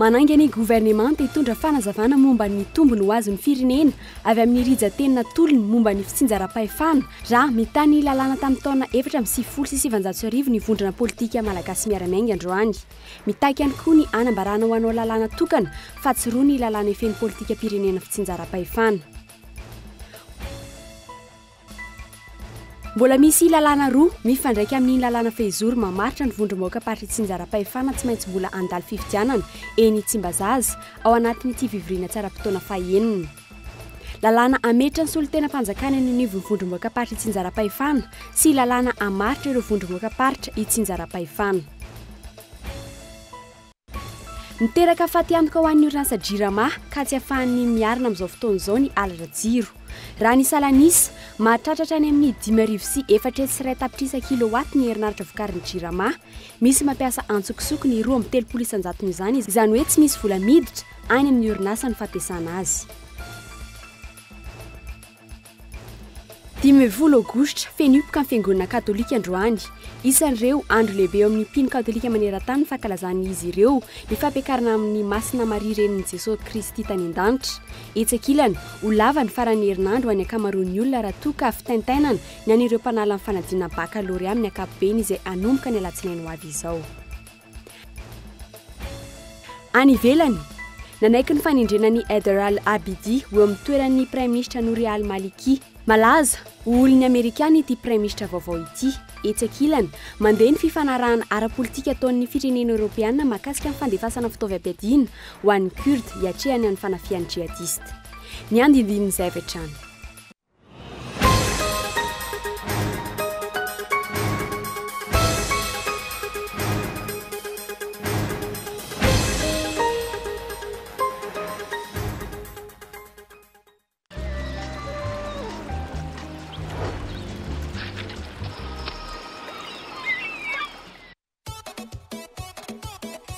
Manainga ny governemanta hitondra fanazavana momba ny tombony ho azon'ny firenena avy amin'ny rijan-teny natolony momba ny fitsinjaram-pahefana raha mitahy ny lalàna tamin'ny taona 1994 ny vondrona politika Malagasy Miara-Miainga androany. Mitaky ihany koa ny hanambarana ho hanao lalàna tokana fa tsy roa ny lalàna efen'ny politikam-pirenena fitsinjaram-pahefana. Mbola misy lalàna roa mifandraika amin'iny lalàna fehizoro mamaritra ny vondrom-bahoakam-paritra itsinjaram-pahefana tsy maintsy mbola handalo fifidianana eny Tsimbazaza ao anatin'ity fivoriana tsy ara-potoana fahenina. Lalàna hametra ny solontenam-panjakana eny anivon'ny vondrom-bahoakam-paritra itsinjaram-pahefana sy lalàna hamaritra ireo vondrom-bahoakam-paritra itsinjaram-pahefana. Miteraka fatiantoka ho an'ny orinasa Jirama ka tsy ahafahan'ny miarina amin'izao fotoana izao ny alatra jiro. Raha ny salanisa, mahatratra hatrany amin'ny 1450 tapitrisa kilowatt ny herinaratra vokarin'ny Jirama. Misy mampiasa antsokosoko ny 32 isan-jaton'izany, izany hoe tsy misy vola miditra any amin'ny orinasa ny fampiasana azy. 15 Aogositra, feno hipoka ny Fiangonana Katolika androany. Isan'ireo andro lehibe eo amin'ny mpino katolika maneran-tany ny fankalazan'izy ireo ny fampiakarana amin'i Masina Maria Renin'i Jesoa Kristy tany an-danitra. Etsy ankilany, ho lava ny faran'ny herinandro ho an'ny ankamaroan'ny olona raha toa ka fitaintainana ny an'ireo mpanala ny fanadinana bakalorea amin'ny ankapobeny izay hanomboka ny alatsinainy ho avy izao. Any ivelany, nanaiky ny fanendrena an'i Haider al-Abidi ho eo amin'ny toeran'ny Praiminisitra Nouri al-Maliki. Malaza ho olon'ny Amerikana ity Praiminisitra vaovao ity. Etsy ankilany, mandeha ny fifanarahana ara-politika ataon'ny firenena Eoropeana mahakasika ny fandefasana fitaovam-piadiana ho an'ny Kurde hiatrehana ny fanafihan'ny jihadista. Ny andindinin'izay avy hatrany.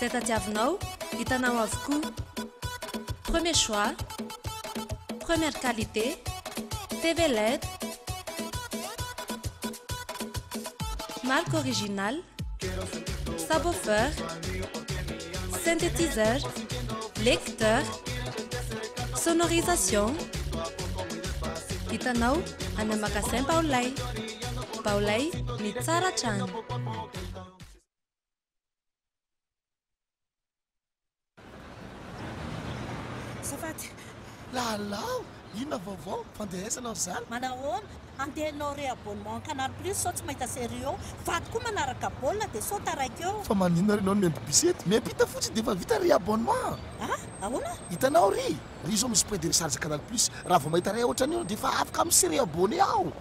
Izay tadiavinao, hitanao avokoa. Premier choix, première qualité, TV led, marque originale, subwoofer, synthétiseur, lecteur, sonorisation. Hitanao any amin'ny magasin Baolay. Baolay, ny tsara hatrany. Azafady. Lalao! Inona vaovao? Fandehaisana ry zala? Manahoana? Andeha hanao réabonnement canal plus sao tsy mahita série eo. Vady koa manaraka baolina dia sao taraiky eo. Fa maninona ry enao no mihaino bus eto? Miampita fotsiny dia efa vita réabonnement. Ah! Ahoana? Hitanao ry? Ry zao misy point de recharge canal plus, raha vao mahita ray ohatran'io dia efa afaka mi se réabonner aho.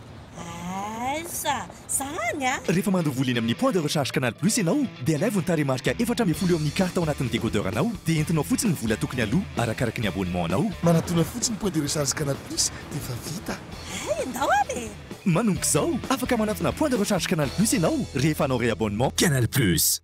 Aiza! Zany a! Rehefa mandoa vola eny amin'ny point de recharge canal plus ianao dia alaivo ny tarehimarika 14 eo amin'ny carte ao anatin'ny décodeur anao dia entinao fotsiny ny vola tokony aloa arakaraky ny abonnement anao. Manatona fotsiny point de recharge canal plus dia efa vita. Hay, ndao ary e! Manomboka izao, afaka manatona point de recharge canal plus ianao rehefa hanao réabonnement. Canal plus.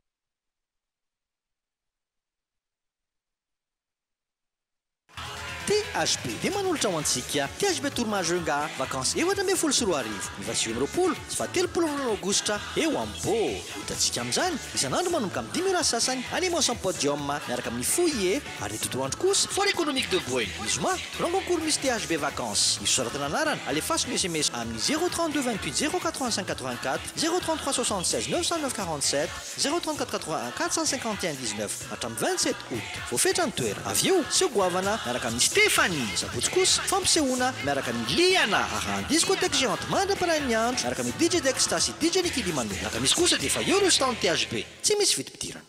THB dia manolotra ho antsika THB Tour Majunga Vacances 2014 ny faha29 sy faha-30 volana aogositra eo Ambo. Hitantsika amin'izany isan'andro manomboka amin'ny dimy ora sy sasany animation podium miaraka amin'ny Fouillet ary ny tontolo andro kosa Foire économique de Boeny. Ny zoma, grand concours Miss THB Vacances. Ny fisoratana anarana, alefaso ny sms amin'ny 032 28 085 84, 033 76 909 47, 034 81 451 19 hatramin'ny 27 août. Voafetra ny toerana. Avy eo, seho goavana miaraka amin'i Stéphanie. Sabotsy kosa, fampisehoana miaraka amin'i Liana. Arahan'ny discothèque géante mandra-parain'ny andro miaraka amin'i DJ Dexta sy DJ Nicky Limano. Alakamisy kosa dia efa eo ireo stand THB. Tsy misy vidim-pidirana.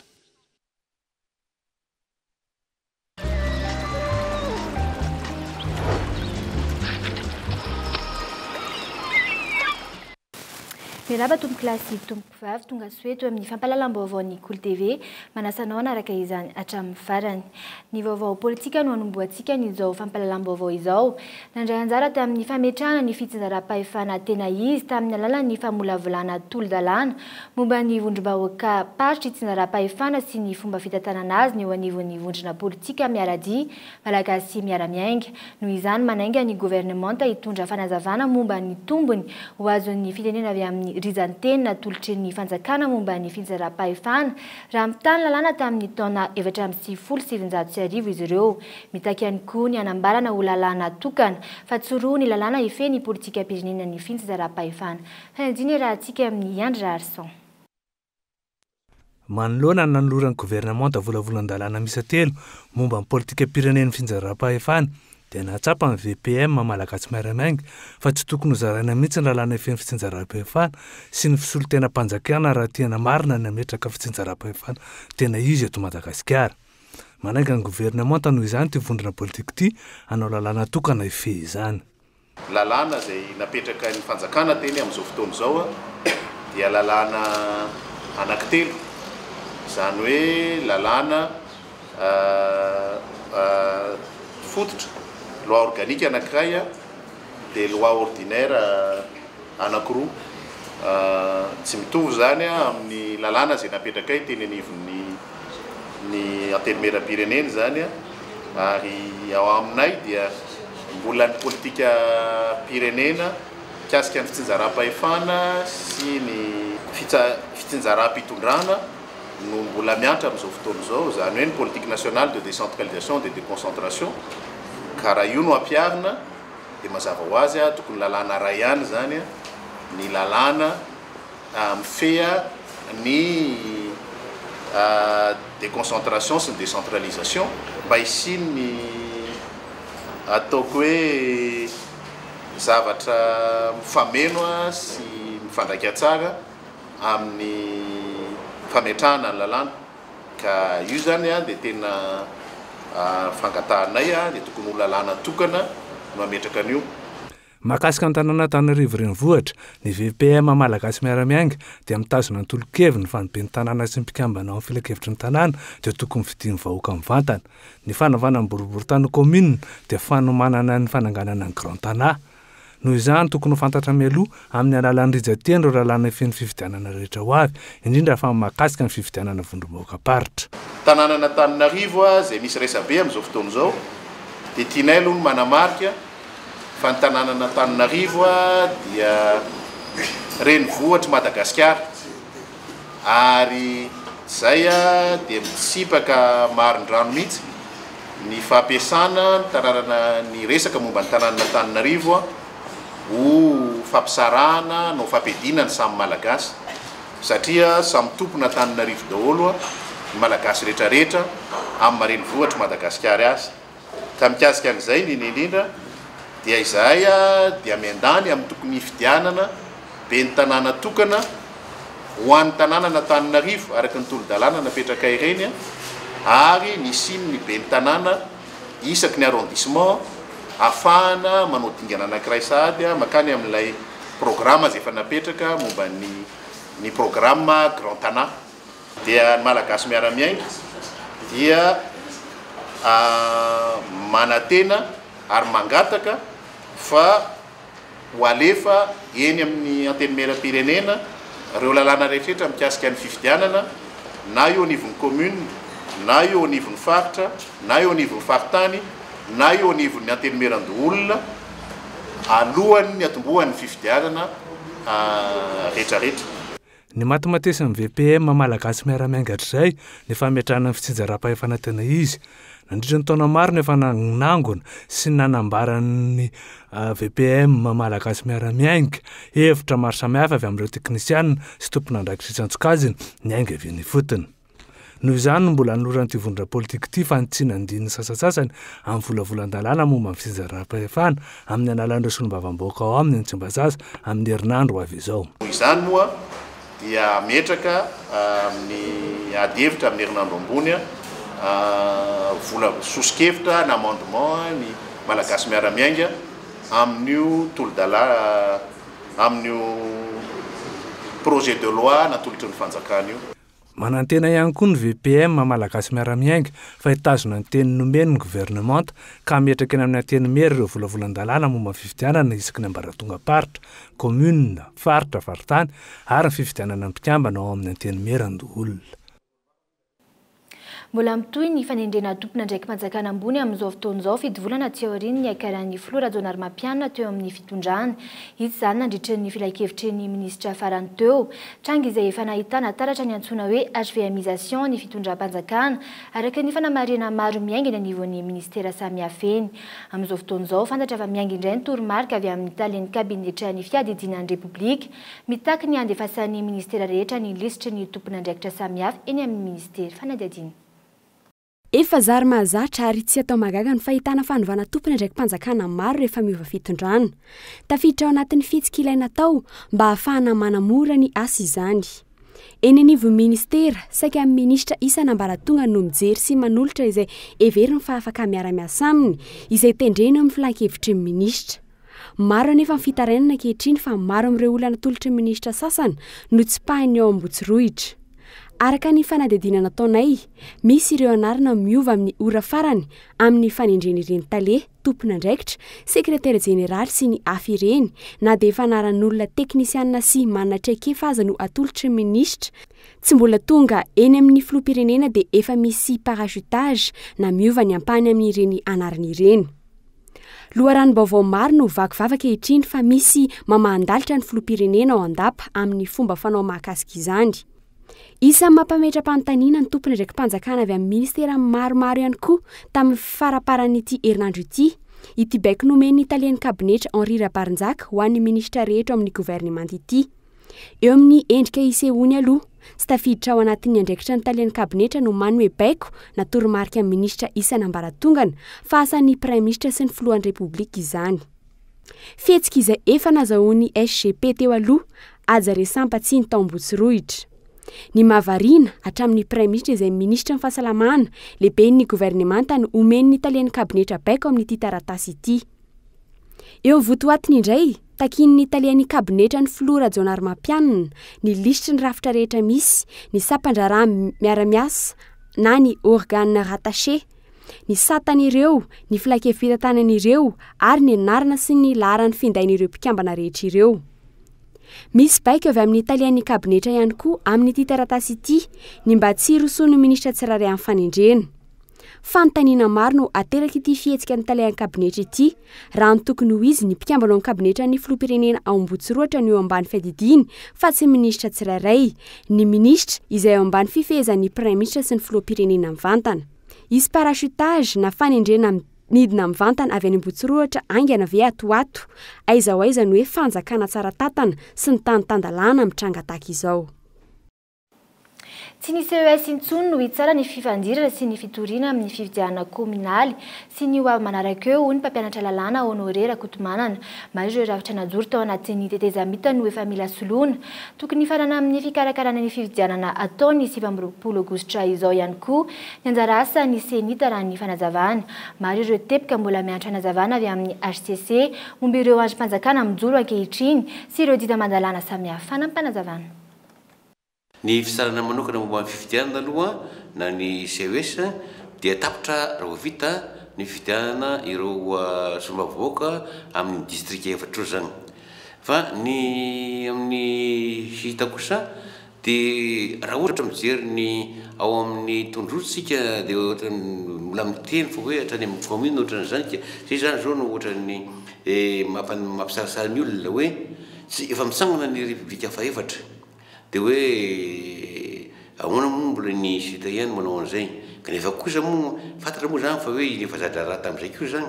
Miarahaba tompokolahy sy tompokovavy, tonga soa eto amin'ny fampahalalam-baovaon'ny Kolo TV. Manasa anao hanaraka izany hatramin'ny farany. Ny vaovao politika no hanombohantsika an'izao fampahalalam-baovao izao. Nandray anjara tamin'ny fametrahana ny fitsinjaram-pahefana tena izy tamin'ny alalan'ny famolavolana tolo-dalàna Momba ny vondrom-bahoakam-paritry itsinjaram-pahefana sy ny fomba fitantanana azy ny eo anivon'ny vondrona politika miara-dia Malagasy miara-miainga. Noho izany, manainga ny governemanta hitondra fanazavana momba ny tombony ho azon'ny firenena avy amin'ny. rijan-teny natolotry ny fanjakana momba ny fitsinjaram-pahefana raha mitaha ny lalàna tamin'ny taona 1994 izy ireo. Mitaky ihany koa ny hanambarana ho lalàna tokana fa tsy roa ny lalàna hifehy ny politikam-pirenena ny fitsinjaram-pahefana. Fanadihadiana iarahantsika amin'i Andry Raharison. Manoloana ny nanoloran'ny governemanta volavolan-dalàna miisa telo momba ny politikam-pirenen'ny fitsinjaram-pahefana dia nahatsapa ny VPM Malagasy Miara-Miainga fa tsy tokony hozaraina mihitsy ny lalàna hifehy ny fitsinjaram-pahefana sy ny fisolontenam-panjakana raha tiana marina ny hametraka fitsinjaram-pahefana tena izy eto Madagasikara. Manainga ny governemanta noho izany ity vondrona politika ity hanao lalàna tokana hifehy izany. Lalàna izay napetraka ny fanjakana teny amin'izao fotoana izao dia lalàna anankitelo, izany hoe lalàna fototra, loi organique anankiray dia loi ordinaire anankiroa. Tsy mitovy izany amin'ny lalàna izay napetrakay teny anivon'ny ny Antenimierampirenena izany ary ao aminay dia mbola ny politikam-pirenena mikasika ny fitsinjaram-pahefana sy ny fitsinjaram-pitondrana no mbola miantra amin'izao fotoana izao, izany hoe ny politique nationale de décentralisation et de déconcentration, ka raha io no ampiharina dia mazava ho azy tokony lalàna iray ihany izany ny lalàna mifehy ny déconcentration sy ny décentralisation mba hisian'ny ataoko hoe zavatra mifameno sy mifandraika tsara amin'ny fametrahana ny lalàna. Ka io izany dia tena fangatahanay dia tokony ho lalàna tokana no hametraka an'io. Mahakasika ny tanàn'Antananarivo Renivohitra, ny VPM Malagasy Miara-Miainga dia mitazona ny tolo-keviny fa ny ben'ny tanàna sy ny mpikambana ao amin'ny filankevitry ny tanàna dia tokony fidian'ny vahoaka mivantana. Ny fanovana ny boriborintany ho kaominina dia fanomanana ny fananganana ny Grand Tanà. Noho izany, tokony ho fantatra mialoha amin'ny alalan'ny rijan-teny ireo lalàna hifehy ny fifidianana rehetra ho avy, indrindra fa ny mahakasika ny fifidianana vondrom-bahoakam-paritra. Tanànan'Antananarivo izay misy resabe amin'izao fotoana izao dia tianay aloha ny manamarika fa ny tanànan'Antananarivo dia renivohitr'i Madagasikara ary izay dia mitsipaka marin-drano mihitsy ny fampiasana ny tanànana ny resaka momba ny tanànan'Antananarivo ho fampisarahana na ho fampiadiana ny samy Malagasy satria samy tompon'Antananarivo daholo ny Malagasy rehetrarehetra amin'ny maha renivohitr'i Madagasikara azy. Ka mikasika an'izay indrindra indrindra dia izahay dia miandany amin'ny tokony hifidianana ben'ny tanàna tokana ho an'ny tanànan'Antananarivo araka ny tolo-dalàna napetrakay ireny ary nisian'ny ben'ny tanàna isaky ny arrondissement ahafahana manao dingana anankiray sahady mankany amin'ilay programa izay efa napetraka momba ny ny programa Grand Tanà. Dia ny Malagasy miara-miainga dia manantena ary mangataka fa ho alefa eny amin'ny Antenimierampirenena ireo lalàna rehetra mikasika ny fifidianana na eo anivon'ny commune na eo anivon'ny faritra na eo anivon'ny faritany na eo anivon'ny Antenimierandoholona alohan'ny hatombohan'ny fifidianana rehetrarehetra. Ny matimatesan'ny VPM Malagasy miara-miainga hatrizay ny fametrahana ny fitsinjaram-pahefana tena izy. Nandritra ny taona maro no efa nanangona sy nanambaran'ny VPM Malagasy miara-miainga hevitra maro samihafa avy amin'ireo teknisianina sy tompon'andraikitra isan-tsokajiny niainga avy eny ifotony. Noho izany no mbola anoloran'ity vondrona politika ity fanitsiana andininy sasantsasany amin'ny volavolan-dalàna momba ny fitsinjaram-pahefana amin'ny alalan'ireo solombavambahoaka ao aminy any Tsimbazaza amin'ny herinandro ho avy izao. Noho izany moa dia hametraka amin'ny ady hevitra amin'ny herinandro ambony vola soso-kevitra na amendement ny Malagasy Miara-Miainga amin'io tolo-dalà amin'io projet de loi natolotry ny fanjakana io. Manantena ihany koa ny VPM Malagasy Miara-Miainga fa hitazona ny teny nomeny ny governemanta ka hametraka eny amin'ny Antenimiera ireo volavolan-dalàna momba ny fifidianana isaky ny ambaratongam-paritra, kaominina, faritra, faritany ary ny fifidianana ny mpikambana ao amin'ny Antenimierandoholona. Mbola mitohy ny fanendrena tompon'andraiki-panjakana ambony amin'izao fotoana izao, fito volana aty aorian'ny niakaran'ny filoha Rajaonarimampianina teo amin'ny fitondrana. Hita izany nandritra ny filankevitry ny minisitra farany teo. Tranga izay efa nahitana taratra ny antsoina hoe HVMisation ny fitondram-panjakana, araka ny fanamarihana maro miainga eny anivon'ny minisitera samihafa eny. Amin'izao fotoana izao, fantatra fa miainga indray ny toromarika avy amin'ny talen'ny kabinetran'ny fiadidiana ny Repoblika, Mitaky ny handefasan'ny minisitera rehetra ny lisitry ny tompon'andraikitra samihafa eny amin'ny minisitery. Fanadihadiana. Efa zary mahazatra ary tsy atao mahagaga ny fahitana fanovana tompon'andraiki-panjakana maro rehefa miova fitondrana. Tafiditra ao anatin'ny fihetsika ilaina atao mba hahafahana manamora ny asa izany. Eny anivon'ny minisitera, saika ny minisitra isan'ambaratongany no mijery sy manolotra izay heveriny fa afaka miara-miasa aminy, izay tendrena eo amin'ny filankevitry ny minisitra. Maro anefa ny fitarainana ankehitriny fa maro amin'ireo olona natolotry ny minisitra sasany no tsipahin'ny ao Ambotsirohitra. Araka ny fanadihadiana nataonay, misy ireo anarana miova amin'ny ora farany amin'ny fanendrena ireny tale, tompon'andraikitra, sekretera jeneraly sy ny hafa ireny, na dia efa anaran'olona teknisianina sy manana traikefa aza no atolotry ny minisitra, tsy mbola tonga eny amin'ny filoham-pirenena dia efa misy parachutage na miova ny ampahany amin'ireny anarana ireny. Loharanom-baovao maro no vaky vava ankehitriny fa misy mamahan-dalitra ny filoham-pirenena ao an-dapa amin'ny fomba fanao mahakasika izany. Isan'ny mampametra-panontaniana ny tompon'andraiki-panjakana avy amin'ny minisitera maromaro ihany koa tamin'ny faramparan'ity herinandro ity, ity baiko nomen'ny talen'ny kabinetra Henri Rabary-Njaka ho an'ny minisitra rehetra ao amin'ny governemanta ity. Eo amin'ny endrika isehoany aloha, tsy tafiditra ao anatin'ny andraikitra ny talen'ny kabinetra no manome baiko na toromarika ny minisitra isan'ambaratongany fa asan'ny praiminisitra sy ny filohan'ny Repoblika izany. Fihetsika izay efa nazahoan'ny SGP teo aloha, Haja Resampa-Tsiny tao Ambohitsorohitra. Ny mahavariana, hatramin'ny praiminisitra izay minisitry ny fahasalamana, lehiben'ny governemanta no omen'ny talen'ny kabinetra baiko amin'ity taratasy ity. Eo amin'ny votoatiny indray, takian'ny talen'ny kabinetra ny filoha Rajaonarimampianina ny lisitry ny rafitra rehetra misy, ny sampan-draharaha miara-miasa na ny organes rattachés, ny satan'ireo, ny filankevi-pitantanan'ireo ary ny anarana sy ny laharan'ny findain'ireo mpikambana rehetra ireo. Misy baiko avy amin'ny talen'ny kabinetra ihany koa amin'ity taratasy ity ny mba tsy hirosoan'ny minisitra tsirairay amin'ny fanendrena. Fanontaniana maro no aterak'ity fihetsika ny tale an-kabinetra ity. Raha ny tokony ho izy, ny mpikambana ao an-kabinetran'ny filoham-pirenena ao Ambohitsorohitra no eo ambany fiadidiany fa tsy ny minisitra tsirairay. Ny minisitra, izay eo ambany fifehezan'ny praiminisitra sy ny filoham-pirenena mivantana. Hisy parachutage na fanendrena midina mivantana avy any Ambohitsorohitra haingana ve ato ho ato? Aiza ho aiza ny hoe fanjakana tsara tantana sy ny tany tan-dalàna mitranga tahaka izao? Tsy ny CES intsony no hitsara ny fifandirana sy ny fitoriana amin'ny fifidianana kaominaly sy ny ho avy manaraka eo, hoy ny mpampianatra lalàna Honoré Rakotomanana. Maro ireo rafitra najoro tao anatin'ny tetezamita no efa mila soloina. Tokony hifarana amin'ny fikarakarana ny fifidianana atao ny 29 aogositra izao ihany koa ny anjara asan'ny Cenit raha ny fanazavana. Maro ireo teboka mbola miantso fanazavana avy amin'ny hcc momba ireo andrim-panjakana mijoro ankehitriny sy ireo didy aman-dalàna samihafa. Fanampinazavana. Ny fitsarana manokana momba ny fifidianana aloha na ny CES dia tapitra raha vao vita ny fifidianana ireo solombavambahoaka amin'ny distrika efatra ireo izany. Fa ny amin'ny hita kosa dia raha ohatra mijery ny ao amin'ny tondrozotra isika dia ohatran'ny mbola miteny fa hoe hatrany amin'ny commune ohatran'izany ka izay izany izao no ohatran'ny mampisalasala ny olona hoe tsy efa mitsangana ny repoblika fahefatra. Dia hoe ahoana moa mbola ny citoyen no manao an'izay? Kanefa kosa moa fantatra moa izany fa hoe iny efa za-draharaha tamin'izay koa izany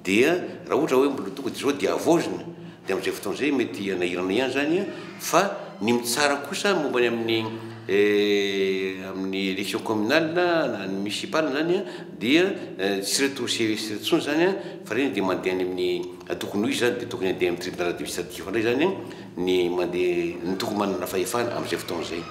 dia raha ohatra hoe mbola tonga dia izao dia havaozina dia amin'izay fotoana izay mety hanahirana ihany izany fa ny mitsara kosa momba ny amin'ny amin'ny élection communale na ny municipale izany dia tsy ireto CES ireto intsony izany fa ireny dia mandeha any amin'ny tokony ho izy izany dia tokony handeha amin'ny tribunal administratif indray izany ny mandeha ny tokony manana fahefana amin'izay fotoana izay.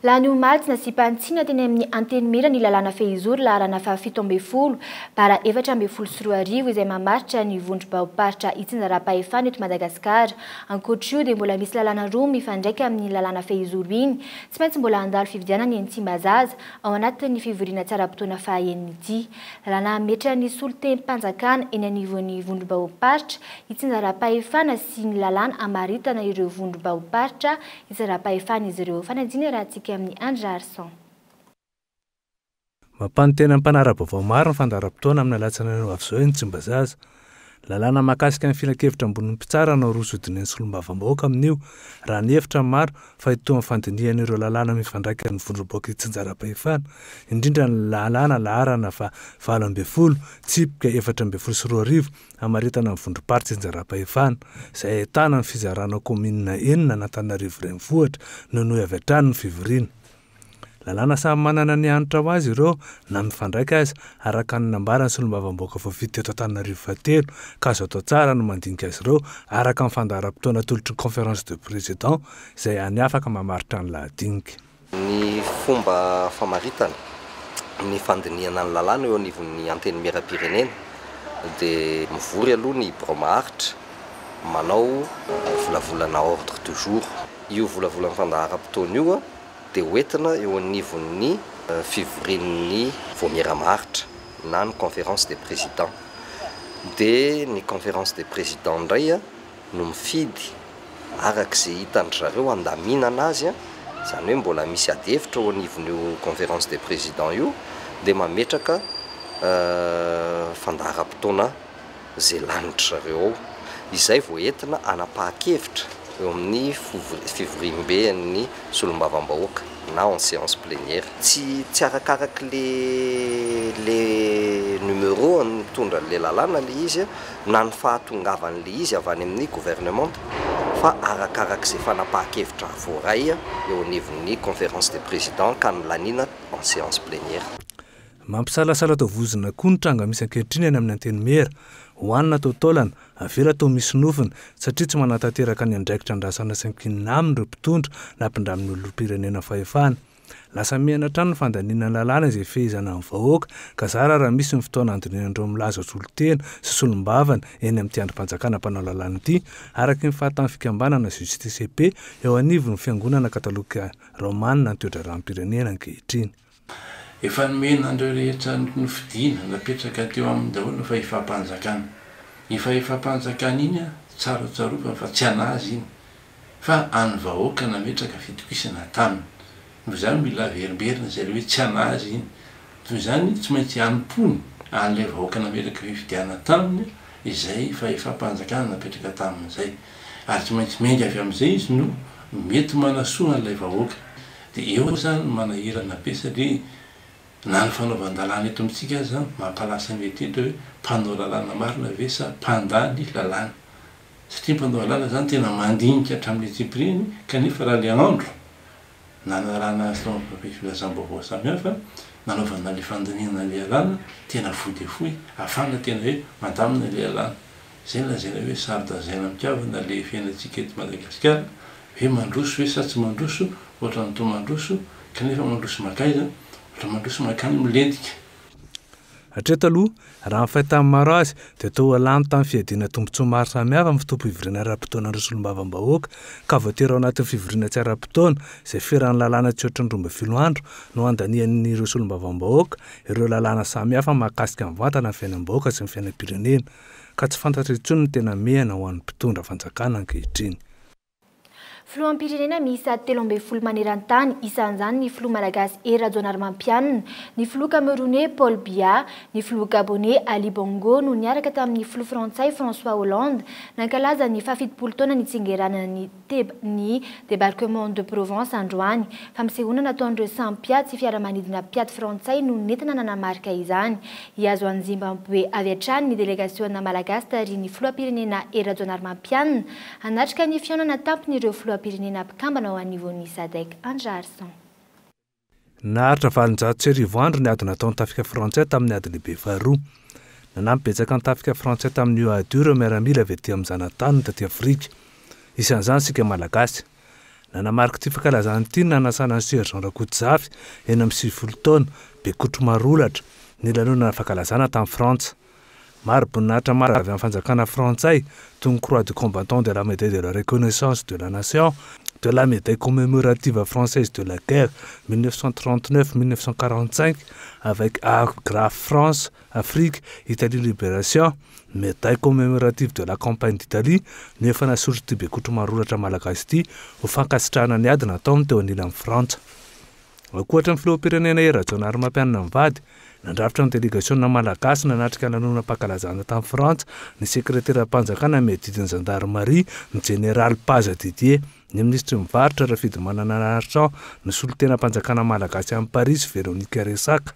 Lany omaly tsy nasiam-panitsiana teny amin'ny Antenimiera ny lalàna fehizoro laharana faha 17 bara 2014 izay mamaritra ny vondrom-baom-paritra itsinjaram-pahefana eto Madagasikara. Ankoatra io dia mbola misy lalàna roa mifandraika amin'ny lalàna fehizoro iny tsy maintsy mbola handalo fifidianana eny Tsimbazaza ao anatin'ny fivoriana tsy ara-potoana faha enina ity. Lalàna hametra ny solontenam-panjakana eny anivon'ny vondrom-bahoam-paritra itsinjaram-pahefana sy ny lalàna hamaritana ireo vondrom-bahoam-paritra itsinjaram-pahefana izy ireo. Fanadihana iarahantsika amin'i Andry Raharison. Mampanontena ny mpanara-baovao maro ny fandaharam-potoana amin'ny alatsinainy ho avy izao eny Tsimbazaza. Lalàna mahakasika ny filankevitra ambonin'ny mpitsara no aroso hodinihan'ny solombavambahoaka amin'io, raha ny hevitra ny maro fa hitohy amin'ny fandinihana ireo lalàna mifandraika amin'ny vondrom-bahoaka itsinjaram-pahefana, indrindra ny lalàna laharana faha 18, tsipika 2014, hamaritana ny vondrom-paritra itsinjaram-pahefana, izay ahitana ny fizarana kaominina enina an'Antananarivo Renivohitra, no nohy avy hatrany ny fivoriana. Lalàna samy manana ny hanitra ho azy ireo na mifandraika aza, araka ny nambaran'ny solombavambahoaka voafidy teto Antananarivo fahatelo, ka azo atao tsara ny mandinika azy ireo araka ny fandaharam-potoana atolotry ny Conférence de Présidents izay hany afaka mamaritra ny lahadinika. Ny fomba famaritana ny fandinihana ny lalàna eo anivon'ny Antenimierampirenena dia mivory aloha ny birao maharitra manao volavolana ordre du jour. Io volavolan'ny fandaharam-potoana io dia hoentina eo anivon'ny fivorian'ny vaomiera maharitra na ny conférence des présidents. Dia ny conférence des présidents indray no mifidy araka izay hitan-dry zareo handaminana azy, izany hoe mbola misy adihevitra eo anivon'io conférence des présidents io, dia mametraka fandaharam-potoana izay lanin-dry zareo ao, izay vao entina hanapahan-kevitra eo amin'ny fivoriamben'ny solombavambahoaka na en séance plénière. Tsy tsy arakarak'le le numéro mitondra an'le lalàna le izy na ny fahatongavan'le izy avy any amin'ny gouvernementa fa arakarak'izay fanapahan-kevitra voaray eo anivon'ny conférence des présidents ka nolaniana en séance plénière. Mampisalasala toa vozona koa ny tranga misy ankehitriny any amin'ny Antenimiera. Hohanina toa taolana, avela toa misy nofony, satria tsy manatanteraka ny andraikitra andrasana sy ankinina aminy ireo mpitondra na mpindramin'ny olom-pirenena fahefana. Lasa mihena hatrany ny fandaniana ny lalàna izay ifehezana ny vahoaka, ka zara raha misy ny fotoana handinihan'ireo milaza ho solontena sy solombavany eny amin'ity andrim-panjakana mpanao lalàna ity, araka ny fahatan'ny fikambanana Justice et Paix eo anivon'ny fiangonana katolika raomanina ny toe-draharaham-pirenena ankehitriny. Efa nomena an'ireo rehetra nofidina, napetraka teo aminy daholo ny fahefam-panjakana. Iny fahefam-panjakana iny, tsara tsarovana fa tsy an'azy iny, fa an'ny vahoaka nametraka fitokisana taminy. Noho izany mila averimberina izay ilay hoe tsy an'azy iny. Noho izany tsy maintsy hanompoany an'ilay vahoaka nametraka fifidianana taminy izay fahefam-panjakana napetraka taminy izay. Ary tsy maintsy miainga avy amin'izay izy no mety manasoa an'ilay vahoaka. Dia eo izany no manahirana be satria na ny fanaovan-dalàna eto amintsika aza mampalasa ny eritreritra hoe mpanao lalàna marina ve sa mpandany lalàna. Satria ny mpanao lalàna izany tena mandinika hatramin'ny antsipiriany kanefa raha ilay andro nanarahana azy tao amin'ny filazam-baovao samihafa nanaovana ilay fandinihana ilay lalàna tena fohy dia fohy ahafahana tena hoe mandamina ilay lalàna. Izay no lazaina hoe saro-dazaina amin-kavana ilay fiainantsika eto Madagasikara Hoe mandroso ve sa tsy mandroso, ohatran'ny toa mandroso, kanefa mandroso mankaiza, ohatra mandroso mankany milentika. Hatreto aloha, raha ny fahitan'ny maro azy, dia toa lany tamin'ny fiadiana tombontsoa maro samihafa ny fotoam-pivoriana ara-potoanan'ireo solombavambahoaka, ka voatery ao anatin'ny fivoriana tsy ara-potoana, izay feran'ny lalàna tsy hoatry ny 12 andro, no handanian'ireo solombavambahoaka ireo lalàna samihafa mahakasika mivantana ny fiainam-bahoaka sy ny fiainam-pirenena, ka tsy fantatra intsony ny tena mehana ho an'ny mpitondra fanjakana ankehitriny. Filoham-pirenena miisa 13 maneran-tany, isan'izany ny filoha malagasy Hery Rajaonarimampianina, ny filoha kameroney Paul Biya, ny filoha gaboney Ali Bongo no niaraka tamin'ny filoha frantsay François Hollande nankalaza ny fahafitopolo taona nitsingeranan'ny ny Débarquement de Provence androany. Fampisehoana nataon'ireo samy mpiady sy fiaramanidina mpiady frantsay no nentina nanamarika izany. Hihazo an'i Zimbabwe avy hatrany ny delegasiona malagasy tarihin'ny filoham-pirenena Hery Rajaonarimampianina Hanatrika ny fihaonana tampon'ireo filoham-pirenena mpikambana ao anivon'ny Sadec Andrarison. Naharitra 1800 andro ny ady nataon'ny tafika frantsay tamin'ny ady lehibe faharoa. Nanampy betsaka ny tafika frantsay tamin'io ady io ireo miaramila avy aty amin'ny zanataniny taty Afrika. Isan'izany isika Malagasy. Nanamarika ity fankalazana ity ny nanasana an'i Sergent Rakotozafy, 96 taona, Bekotro Marolatra, ny lanonana fankalazana tany Frantsa. Mari-boninahitra maro avy amin'ny fanjakana frantsay, toy ny Croix du combattant de la Médaille de la Reconnaissance de la Nation, de la Médaille commémorative française de la guerre 1939-1945 avec Agrafe France, Afrique, Italie Libération, Médaille commémorative de la campagne d'Italie, no efa nasolotr'ity Bekotromarolatra malagasy ity ho fankasitrahana ny ady nataony teo anilan'i Frantsa. Ankoatra ny filoham-pirenena Hery Rajaonarimampianina mivady, nandrafitra ny delegasiona malagasy nanatrika lanonam-pankalazana tany Frantsa ny sekreteram-panjakana miadidy ny zandarimaria, ny jeneraly Paza Didier, ny minisitry ny varotra Rafidimanana Argent, ny solontenam-panjakana malagasy any Parisy Véronique Resaka.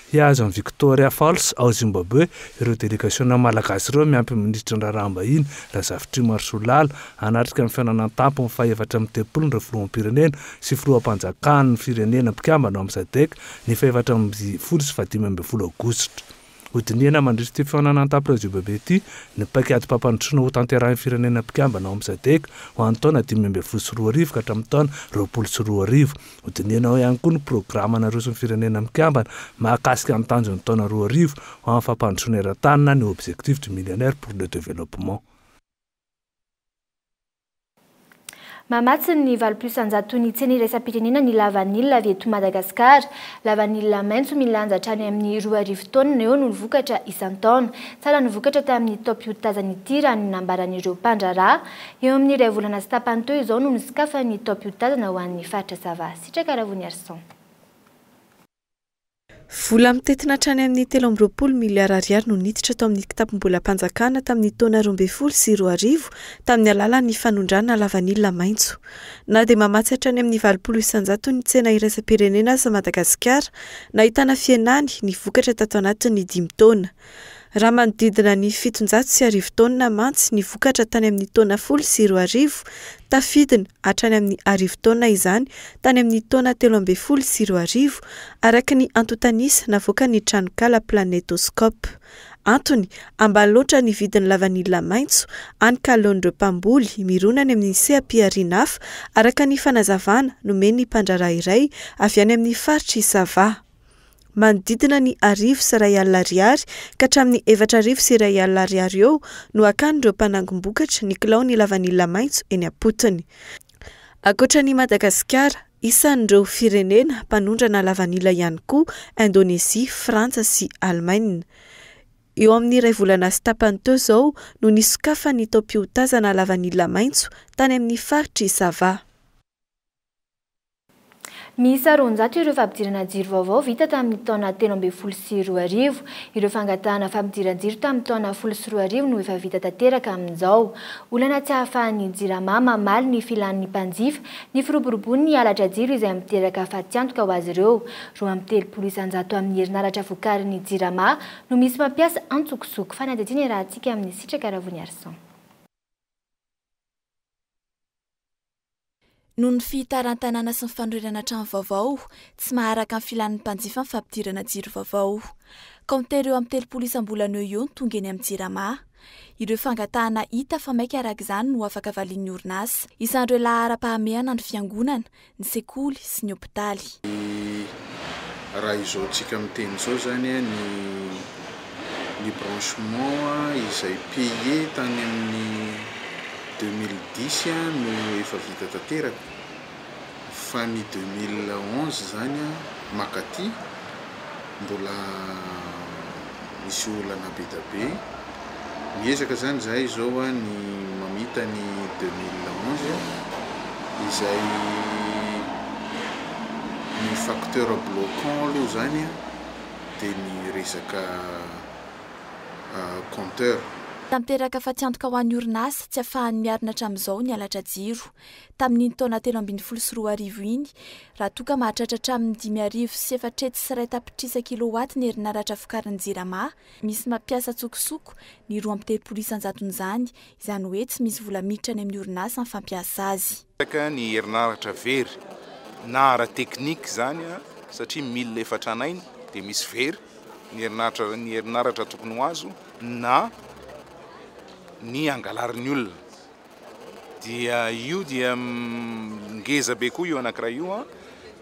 Hihazo an'i Victoria Falls ao Zimbabwe ireo delegasiona malagasy ireo miampy ny minisitry ny raharaham-bahiny Razafitrimo Harisolala hanatrika ny fihaonana an-tampony fahefatra amby telopolon'ireo filoham-pirenena sy filoham-panjakan'ny firenena mpikambana ao amin'ny Sadec ny faha-14 sy faha-15 aogositra. Hodinihana mandritra ity fihaonana an-tampony ao Zimbabwe ity ny paik'adim-pampandrosoana hotanterahin'ny firenena mpikambana ao amin'ny Sadec ho an'ny taona 2015 ka hatramin'ny taona 2020. Hodinihana ao ihany koa ny programa naroson'ny firenena mikambana mahakasika ny tanjon'ny taona 2000 ho amin'ny fampandrosoana eran-tany na ny Objectifs du Millénaire pour le Développement. Mamatsy ny 80 isan-jaton'ny tsena iraisam-pirenena ny lavanila avy eto Madagasikara. Lavanila maitso milanja hatrany amin'ny 2000 taonina eo no vokatra isan-taona. Tsara ny vokatra tamin'ny taom-piotazana ity raha ny nambaran'ireo mpandraharaha. Eo amin'ny iray volana sy tapany teo izao no nisokafan'ny taom-piotazana ho an'ny faritra Sava. Sitraka Ravoniarison. Vola mitentina hatrany amin'ny 23 miliara ariary no niditra tao amin'ny kitapom-bolam-panjakana tamin'ny taona 2012 tamin'ny alalan'ny fanondrana lavanila maitso. Na dia mamatsy hatrany amin'ny 80 isan-jaton'ny tsena iraisam-pirenena aza Madagasikara, nahitana fihenany ny vokatra tato anatin'ny dimy taona. Raha manodidina ny 1700 taonina mantsy ny vokatra tany amin'ny taona 2010, tafidina hatrany amin'ny 1000 taonina izany tany amin'ny taona 2013, araka ny antontan'isa navoakan'ny tranonkala Planetoscope. Antony, ambany loatra ny vidin'ny lavanila maitso, hany ka aleon'ireo mpamboly mirona any amin'ny seha-pihariana hafa, araka ny fanazavana nomen'ny mpandraharaha iray avy any amin'ny faritr'i Sava. Manodidina ny 1100 ariary ka hatramin'ny 4100 ariary eo no hakan'ireo mpanangom-bokatra ny kilaon'ny lavanila maitso eny am-potony. Ankoatra an'i Madagasikara, isan'ireo firenena mpanondrana lavanila ihany koa Indonezia, Frantsa sy Alemaina. Eo amin'ny iray volana sy tapany teo izao no nisokafan'ny taom-piotazana lavanila maitso tany amin'ny faritr'i Sava. Miisa 200 ireo fampidirana jiro vaovao vita tamin'ny taona 2013. Ireo fangatahana fampidiran-jiro tamin'ny taona 2010 no efa vita tanteraka amin'izao. Olana tsy ahafahan'ny Jirama mamaly ny filan'ny mpanjifa ny firoborobon'ny halatra jiro izay miteraka fatiantoka ho azy ireo. 32 isan-jato amin'ny herinaratra vokarin'ny Jirama no misy mampiasa antsokosoko. Fanadihadiana iarahantsika amin'ny Sitraka Ravoniarison. Noho ny fihitaran-tanàna sy ny fanorenana trano vaovao, tsy maharaka ny filan'ny mpanjifa ny fampidirana jiro vaovao. Kaontera eo amin'ny 30 isam-bolana eo eo no tonga eny amin'ny Jirama. Ireo fangatahana hita fa maika araka izany no afaka valian'ny orinasa. Isan'ireo laharam-pahamehana ny fiangonana, ny sekoly sy ny hopitaly. Raha izao tsika miteny izao izany ny ny branchement izay payé tany amin'ny 2010 no efa vita tanteraka fa ny 2011 izany makaty mbola misy olana be dia be. Miezaka izany izahay izao ny mamita ny 2011 izay ny facteur bloquant aloha izany dia ny resaka compteur. Tanteraka fatiantoka ho an'ny orinasa tsy afahany miarina hatramin'izao ny halatra jiro. Tamin'iny taona 2013 iny, raha toa ka mahatratra hatramin'ny 450 tapitrisa kilowatt ny herinaratra vokarin'ny Jirama, misy mampiasa an-tsokosoko ny 32 isan-jaton'izany, izany hoe tsy misy vola miditra any amin'ny orinasa ny fampiasa azy. Betsaka ny herinaratra very na ara-teknika izany satria milina efa tranainy dia misy very ny herinaratra ny herinaratra tokony ho azo na ny angalarin'ny olona dia io dia ngeza be koa io anankiray io an,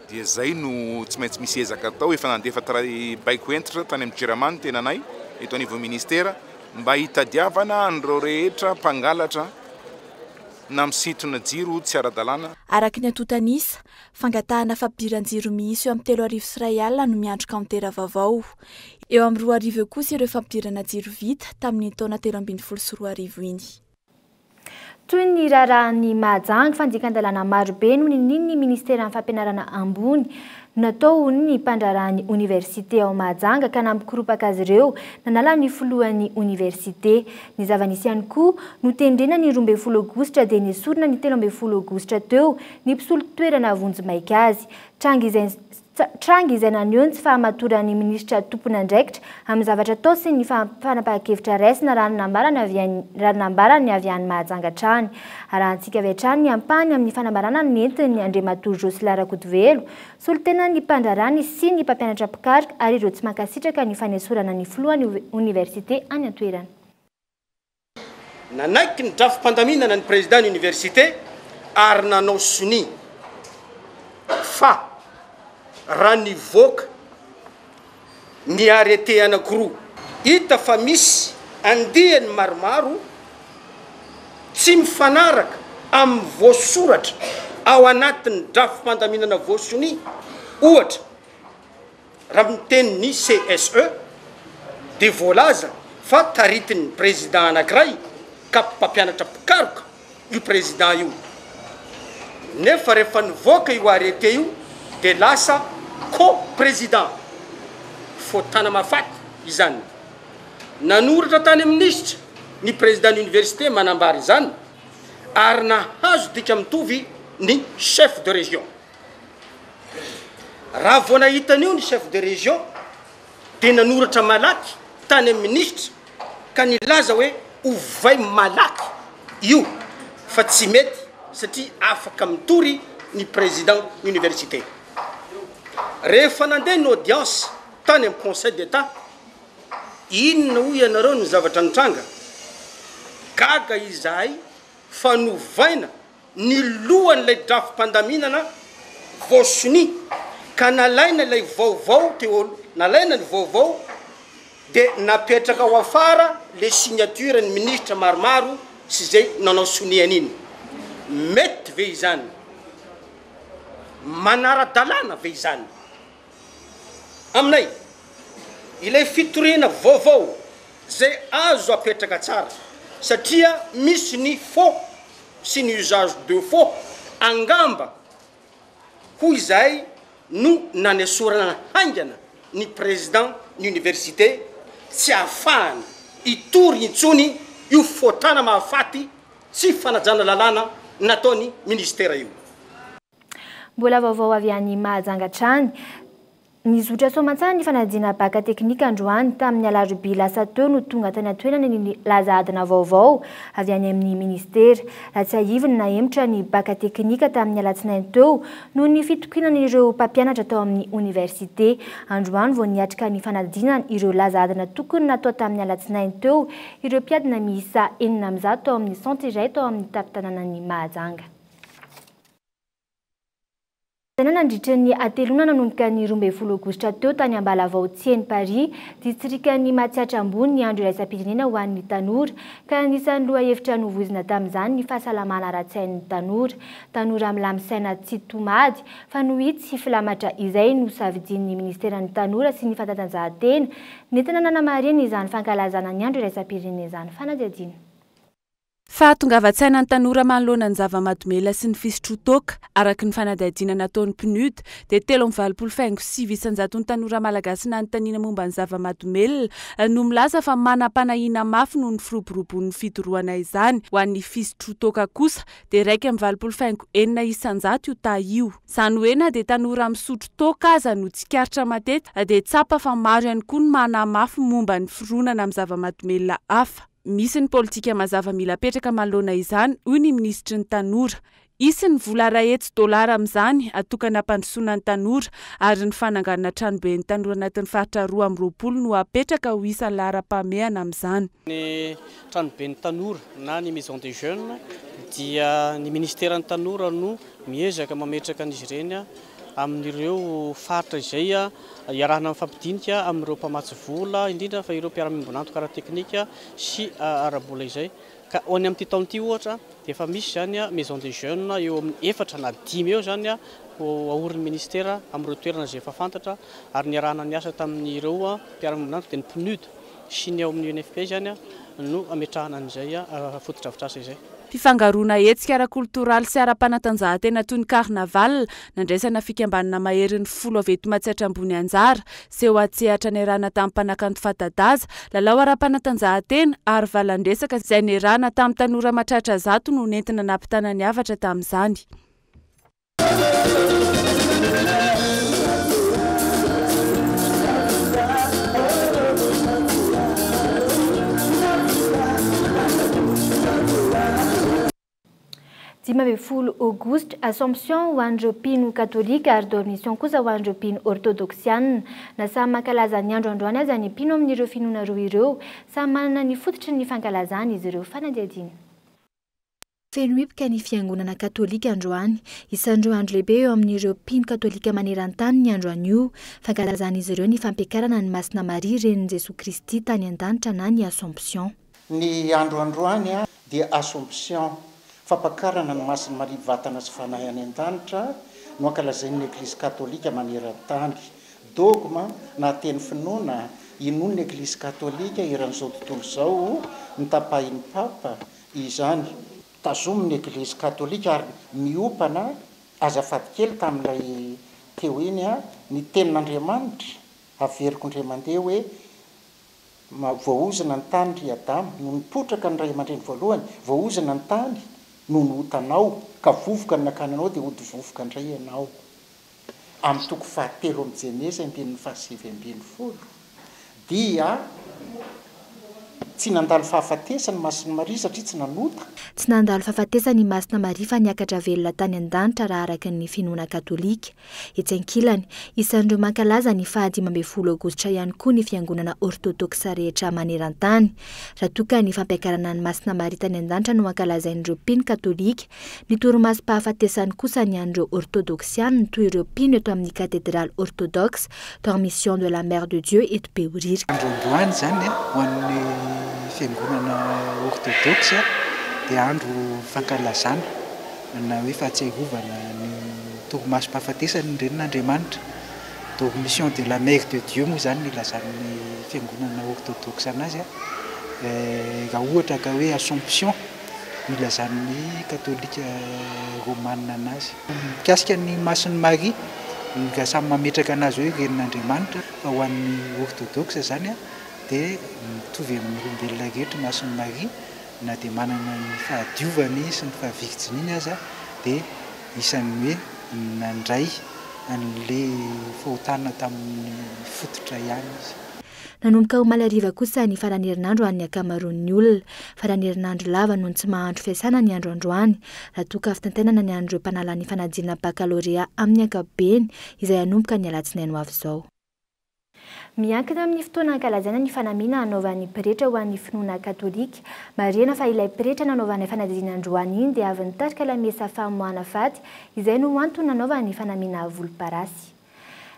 dia zay no tsy maintsy misy ezaka atao, efa nandefa baiko hentitra tany amin'ny Jirama ny tenanay eto anivon'ny ministera mba hitadiavana an'ireo rehetra mpangalatra na misintona jiro tsy ara-dalàna. Araka ny antontan'isa, fangatahana fampidiran-jiro miisa eo amin'ny 3001 no miandry kaontera vaovao. Eo amin'ny 2000 eo kosa ireo fampidirana jiro vita tamin'iny taona 2013 iny. Toy ny raharahan'i Mahajanga, fandikan-dalàna marobe no ninian'ny minisiteran'ny fampianarana ambony natao ho ny mpandraharahan'ny oniversite ao Mahajanga ka nampikoropaka azy ireo nanala ny filohan'ny oniversite. Ny zava-nisy ihany koa, notendrena ny 12 aogositra dia nesorina ny 13 aogositra teo ny mpisolo toerana vonjimaika azy. Tranga izay Tranga izay naneho ny tsy fahamatoran'ny minisitra tompon'andraikitra amin'ny zavatra atao sy ny fanapahan-kevitra raisina raha ny nambarany avy any raha ny nambarany avy any Mahajanga hatrany. Arahantsika avy hatrany ny ampahany amin'ny fanambarana nentin'ny Andriamatoa Jocelyn Rakotovelo, solontenan'ny mpandraharaha ny sy ny mpampianatra mpikaroka ary ireo tsy mankasitraka ny fanesorana ny filohan'ny oniversite any an-toerana. Nanaiky ny drafi-pandaminana ny Président ny Université ary nanao sonia fa raha nivoaka ny arrêté anankiroa, hita fa misy andiany maromaro tsy mifanaraka amin'ny voasoratra ao anatin'ny drafi-pandaminana voasonia, ohatra, Raha miteny ny CSE dia voalaza fa taritin'ny président anankiray ka mpampianatra mpikaroka io président io. Nefa rehefa nivoaka io arrêté io dia lasa co-président. Fotana mahafaty izany. Nanoratra tany amin'ny minisitra ny président ny université manambara izany ary nahazo dika mitovy ny chef de région. Raha vao nahita an'io ny chef de région dia nanoratra malaky tany amin'ny minisitra ka nilaza hoe ovay malaky io fa tsy mety satria afaka mitory ny président ny université. Rehefa nandeha ny audience tany amin'ny conseil d'Etat, inona hoy ianareo ny zavatra nitranga? Gaga izahay fa novaina ny lohan'ilay drafi-pandaminana voasonia ka nalaina ilay vaovao teo aloha, nalaina ny vaovao dia napetraka ao afara le signature ny minisitra maromaro sy izay nanao sonia an'iny. Mety ve izany? Manara-dalàna ve izany? Aminay, ilay fitoriana vaovao izay azo apetraka tsara satria misy ny faux sy ny usage de faux angamba hoy izahay no nanesorana haingana ny président ny université tsy ahafahana hitory intsony io fotana mahafaty tsy fanajana lalàna nataony ministera io. Mbola vaovao avy any Mahajanga hatrany. Nizotra soamantsara ny fanadinana baka teknika androany. Tamin'ny alarobia lasa teo no tonga tany an-toerana ny laza adina vaovao avy any amin'ny minisitera. Raha tsiahivina, nahemotra ny baka teknika tamin'ny alatsinainy teo noho ny fitokinan'ireo mpampianatra tao amin'ny oniversite. Androany vao niatrika ny fanadinana ireo laza adina tokony natao tamin'ny alatsinainy teo ireo mpiadina miisa 106 tao amin'ny centre iray tao amin'ny tampon-tanànan'i Mahajanga. Saina nandritra ny hateloana nanomboka ny 12 aogositra teo tany Ambalavao Tsieny Paris, distrikan'i Matsiatra Ambony ny andro iraisam-pirenena ho an'ny tanora, ka anisan'ny lohahevitra novoizina tamin'izany ny fahasalamana ara-tsain'ny tanora. Tanora milamin-saina tsy tomady, fa nohitsy sy filamatra izay nosafidian'ny minisiteran'ny tanora sy ny fanatanjahantena nentina nanamarihana izany fankalazana ny andro iraisam-pirenena izany. Fanadihadiana. Fahatongavan-tsaina ny tanora manoloana ny zava-mahadomelina sy ny fisotroan-toaka. Araka ny fanadihadiana nataon'ny PNUD, dia 83 faingo sivy isan-jaton'ny tanora malagasy nanontaniana momba ny zava-mahadomelina no milaza fa manam-panahiana mafy noho ny firoborobon'ny fidorohana izany. Ho an'ny fisotroan-toaka kosa dia 81 faingo enina isan-jato io taha io. Izany hoe na dia tanora misotro toaka aza no tsikaritra matetika dia tsapa fa maro ihany koa ny manamafy momba ny fironana amin'ny zava-mahadomelina hafa. Misy ny politika mazava mila apetraka manoloana izany, hoy ny minisitry ny tanora. Hisy ny vola 100 dolara amin'izany atokana hampandrosoana ny tanora ary ny fananganana tranoben'ny tanora anatin'ny faritra 22 no apetraka ho isan'ny laharam-pahamehana amin'izany. Ny tranoben'ny tanora na ny maison des jeunes dia ny ministeran'ny tanora no miezaka mametraka an'izy ireny amin'ireo faritra izay iarahana mifampidinika amin'ireo mpamatsy vola, indrindra fa ireo mpiara-miombon'antoka ara-teknika sy ara-bola izay. Ka ho any amin'ity taona ity ohatra dia efa misy izany maison des jeunes eo amin'ny efatra na dimy eo izany ho aorin'ny ministera amin'ireo toerana izay efa fantatra ary niarahana niasa tamin'ireo mpiara-miombon'antoka dia ny PNUD sy ny ao amin'ny UNFPA izany no ametrahana an'izay fotodrafitrasa izay. Fifangaroana hetsika ara-koltoraly sy ara-panatanjahantena toy ny carnaval, nandraisana fikambanana maherin'ny folo avy eto Matsiatra Ambony anjara, seho an-tsehatra niarahana tamin'ny mpanakanto fanta-daza, lalao ara-panatanjahantena ary valan-dresaka izay niarahana tamin'ny tanora mahatratra 100 no nentina nampitana ny hafatra tamin'izany. 15 aogositra, Assomption ho an'ireo mpino katolika ary Dormition kosa ho an'ireo mpino ortodoksianina. Na samy mankalaza ny andro androany aza ny mpino amin'ireo finoana roa ireo, samy manana ny fototry ny fankalazany izy ireo. Fanadihadiana. Feno hipoka ny fiangonana katolika androany. Isan'ireo andro lehibe eo amin'ireo mpino katolika maneran-tany ny andro anio. Fankalazan'izy ireo ny fampiakarana an'i Masina Maria renin'i Jesoa Kristy tany an-danitra na ny Assomption. Ny andro androany dia Assomption, fampakarana an'i Masina Maria vatana sy fanahy any an-danitra, no ankalazain'ny Eglizy katolika maneran-tany. Dogma na teny finoana inoan'ny Eglizy katolika eran'izao tontolo izao notapahin'ny Papa Izany, tazomin'ny Eglizy Katolika ary miompana, azafady kely tamin'ilay teo iny an, ny Tenin'Andriamanitra, averiko indray mandeha hoe, voaozona ny tany ry Adama, nony potraka ny ray aman-dreny voalohany, voaozona ny tany noho ny otanao, ka vovoka no nakana anao dia hody vovoka indray ianao. Amin'ny toko fahatelo amin'ny Jenezy andininy faha-19 dia tsy nandalo fahafatesana i Masina Maria satria tsy nanota. Tsy nandalo fahafatesana i Masina Maria fa niakatra velona tany an-danitra raha araka ny finoana katolika. Etsy ankilany, isan'ireo mankalaza ny faha 15 aogositra ihany koa ny fiangonana ortodoksa rehetra maneran-tany. Raha toa ka ny fampiakarana an'i Masina Maria tany an-danitra no ankalazain'ireo mpino katolika, Ny torimasom-pahafatesany kosa ny an'ireo Ortodoksiana, toy ireo mpino eto amin'ny Katedraly Ortodoksa, Dormition de la Mère de Dieu eto Behoririka. Andro androany izany ho an'ny fiangonana Ortodoksa dia andro fankalazana na hoe fahatsiarovana ny torimasom-pahafatesan'ny Renin'Andriamanitra. Dormition de la Mère de Dieu moa izany no ilazan'ny fiangonana Ortodoksa anazy raha ohatra ka hoe Assomption. nilazan'ny katolika romana anazy. Mikasika ny Masin'i Maria, raha samy mametraka anazy hoe Renin'Andriamanitra, fa ho an'ny ortodoksa izany dia mitovy amin'ny olombelona rehetra i Masin'i Maria, na dia manana ny fahadiovany sy ny fahavirjiniany aza dia isan'ny hoe nandray an'ilay fahotana tamin'ny fototra ihany izy. Nanomboka omaly hariva kosa ny faran'ny herinandro ho an'ny ankamaroan'ny olona. Faran'ny herinandro lava noho ny tsy maha andro fiasana ny andro androany. Raha toa ka fitaintainana ny an'ireo mpanala ny fanadinana bakalorea amin'ny ankapobeny, izay hanomboka ny alatsinainy ho avy izao. Miankina amin'ny fotoana ankalazaina ny fanamiana hanaovan'ny pretra ho an'ny finoana katolika. Marihina fa ilay pretra nanaovanay fanadihadiana androany iny dia avy nitarika lamesa famoahana faty, izay no antony nanaovany ny fanamiana volomparasy.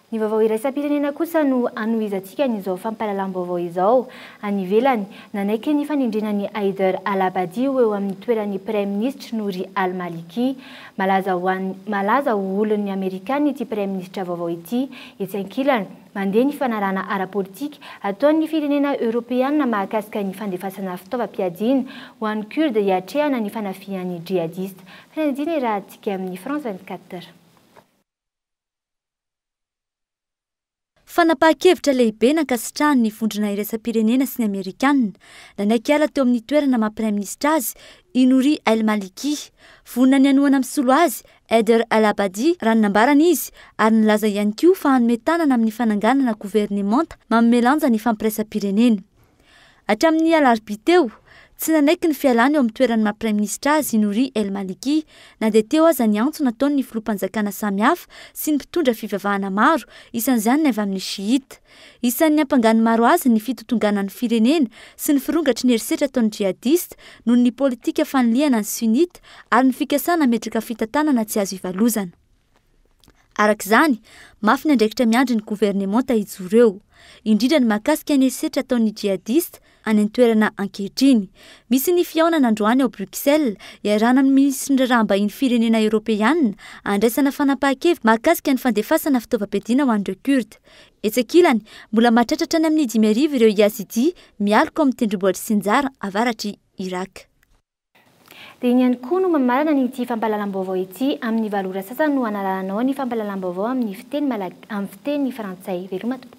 Ny vaovao iraisam-pirenena kosa no hanohizantsika an'izao fampahalalam-baovao izao. Any ivelany, nanaiky ny fanendrena an'i Haider al-Abadi ho eo amin'ny toeran'ny Praiminisitra Nouri al-Maliki. Malaza ho an'ny malaza ho olon'ny Amerikana ity Praiminisitra vaovao ity. Etsy ankilany, mandeha ny fanarahana ara-politika ataon'ny firenena Eoropeana mahakasika ny fandefasana fitaovam-piadiana ho an'ny Kurde hiatrehana ny fanafihan'ny jihadista. Fanadihadiana iarahantsika amin'ny France 24. Fanapahan-kevitra lehibe nankasitrahan'ny vondrona iraisam-pirenena sy ny Amerikanina. Nanaiky hiala teo amin'ny toerana maha praiminisitra azy i Nouri El Maliki. Vonona ny hanohana misolo azy, Haider Al Abadi, raha ny nambarany izy, ary nilaza ihany koa fa hanome tanana amin'ny fananganana governemanta manome lanja ny fampiraisam-pirenena. Hatramin'ny alarobia teo, tsy nanaiky ny fialany eo amin'ny toeran'ny maha praiminisitra azy i Nouri El Maliki, na dia teo aza ny antso nataon'ny filoham-panjakana samihafa sy ny mpitondra fivavahana maro, isan'izany ny avy amin'ny Shiita. Isan'ny niampangan'ny maro azy ny fitotonganan'ny firenena sy ny firongatry ny herisetra ataon'ny jihadista noho ny politika fanilihana ny Sunnita ary ny fikasana hametraka fitantanana tsy azo ivalozana. Araka izany, mafy ny andraikitra miandry ny governemanta hijoro eo, indrindra ny mahakasika ny herisetra ataon'ny jihadista any an-toerana ankehitriny. Misy ny fihaonana androany ao Bruxelles, iarahana amin'ny minisitry ny raharaham-bahiny firenena eoropeanina, handraisana fanapahan-kevitra mahakasika ny fandefasana fitaovam-piadiana ho an'ireo Kurde. Etsy ankilany, mbola mahatratra hatrany amin'ny 5000 ireo Yazidi mialoka ao amin'ny tendrombohitr'i Sinjar, avaratr'i Irak. Dia iny ihany koa no mamarana ny ity fampahalalam-baovao ity amin'ny 8 ora sasany no hanarahanao ny fampahalalam-baovao amin'ny fiteny malag amin'ny fiteny frantsay. Veloma tompoko.